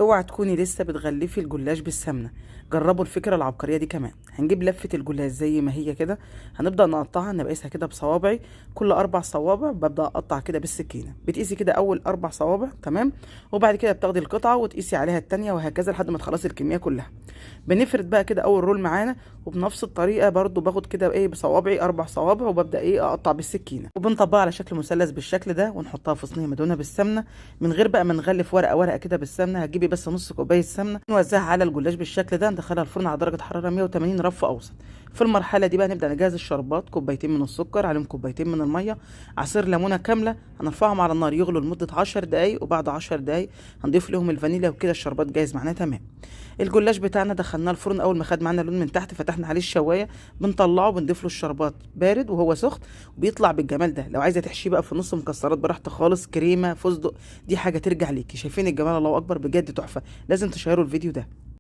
اوعى تكوني لسه بتغلفي الجلاش بالسمنه. جربوا الفكرة العبقرية دي كمان. هنجيب لفه الجلاش زي ما هي كده، هنبدا نقطعها، انا بقيسها كده بصوابعي، كل 4 صوابع ببدا اقطع كده بالسكينة. بتقيسي كده اول 4 صوابع، تمام، وبعد كده بتاخدي القطعة وتقيسي عليها التانية، وهكذا لحد ما تخلصي الكمية كلها. بنفرد بقى كده اول roll معانا، وبنفس الطريقة برضو باخد كده ايه بصوابعي 4 صوابع، وببدا ايه اقطع بالسكينة، وبنطبقها على شكل مثلث بالشكل ده، ونحطها في صينية مدهونه بالسمنه من غير بقى ما نغلف ورقة ورقة كده بالسمنه. هتجيبي بس نص كوباية سمنه، نوزعها على الجلاش بالشكل ده، ندخلها الفرن على درجه حرارة 180 رف اوسط. في المرحلة دي بقى نبدا نجهز الشربات. كوبايتين من السكر عليهم كوبايتين من المية، عصير ليمونه كاملة، هنرفعهم على النار يغلوا لمدة 10 دقائق، وبعد 10 دقائق هنضيف لهم الفانيليا، وكده الشربات جاهز معانا تمام. الجلاش بتاعنا دخلناه الفرن، اول ما خد معانا لون من تحت فتحنا عليه الشوايه، بنطلعه بنضيف له الشربات بارد وهو سخن، وبيطلع بالجمال ده. لو عايزه تحشيه بقى في النص مكسرات براحتك خالص، كريمة، فستق، دي حاجة ترجع ليكي. شايفين الجمال؟ الله اكبر، بجد تحفة. لازم تشيروا الفيديو ده.